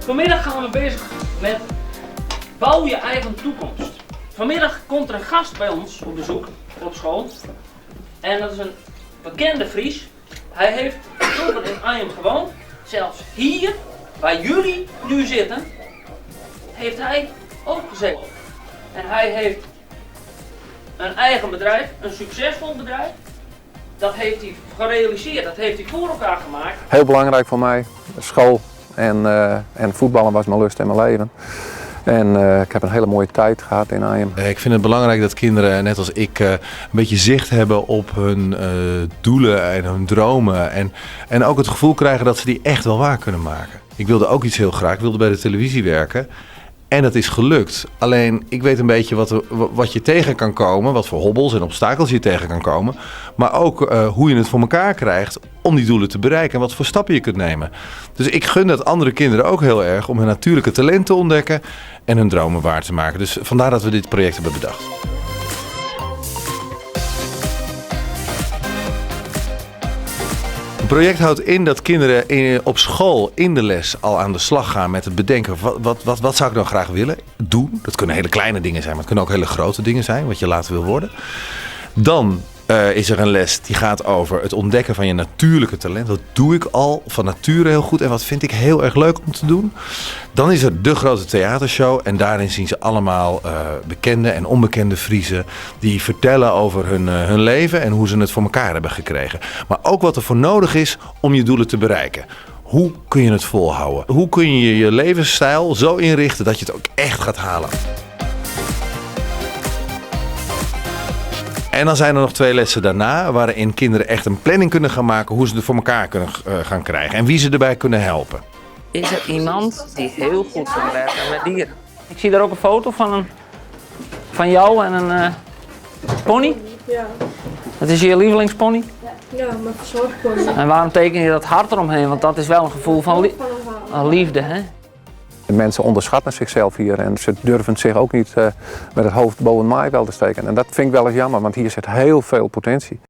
Vanmiddag gaan we bezig met bouw je eigen toekomst. Vanmiddag komt er een gast bij ons op bezoek op school. En dat is een bekende Fries. Hij heeft vroeger in Anjum gewoond. Zelfs hier, waar jullie nu zitten, heeft hij ook gezeten. En hij heeft een eigen bedrijf, een succesvol bedrijf. Dat heeft hij gerealiseerd, dat heeft hij voor elkaar gemaakt. Heel belangrijk voor mij, school en voetballen was mijn lust en mijn leven. En ik heb een hele mooie tijd gehad in Anjum. Ik vind het belangrijk dat kinderen, net als ik, een beetje zicht hebben op hun doelen en hun dromen. En ook het gevoel krijgen dat ze die echt wel waar kunnen maken. Ik wilde ook iets heel graag, ik wilde bij de televisie werken. En dat is gelukt. Alleen, ik weet een beetje wat je tegen kan komen, wat voor hobbels en obstakels je tegen kan komen. Maar ook hoe je het voor elkaar krijgt om die doelen te bereiken en wat voor stappen je kunt nemen. Dus ik gun dat andere kinderen ook heel erg om hun natuurlijke talent te ontdekken en hun dromen waar te maken. Dus vandaar dat we dit project hebben bedacht. Het project houdt in dat kinderen op school in de les al aan de slag gaan met het bedenken wat zou ik nou graag willen doen. Dat kunnen hele kleine dingen zijn, maar het kunnen ook hele grote dingen zijn wat je later wil worden. Dan is er een les die gaat over het ontdekken van je natuurlijke talent. Wat doe ik al van nature heel goed en wat vind ik heel erg leuk om te doen? Dan is er de grote theatershow en daarin zien ze allemaal bekende en onbekende Friezen die vertellen over hun leven en hoe ze het voor elkaar hebben gekregen. Maar ook wat er voor nodig is om je doelen te bereiken. Hoe kun je het volhouden? Hoe kun je je levensstijl zo inrichten dat je het ook echt gaat halen? En dan zijn er nog 2 lessen daarna waarin kinderen echt een planning kunnen gaan maken hoe ze het voor elkaar kunnen gaan krijgen en wie ze erbij kunnen helpen. Is er iemand die heel goed kan werken met dieren? Ik zie daar ook een foto van jou en een pony. Ja. Dat is je lievelingspony? Ja, mijn verzorgpony. En waarom teken je dat hart eromheen? Want dat is wel een gevoel van Van een verhaal. liefde, hè? De mensen onderschatten zichzelf hier en ze durven zich ook niet met het hoofd boven het maaiveld te steken. En dat vind ik wel eens jammer, want hier zit heel veel potentie.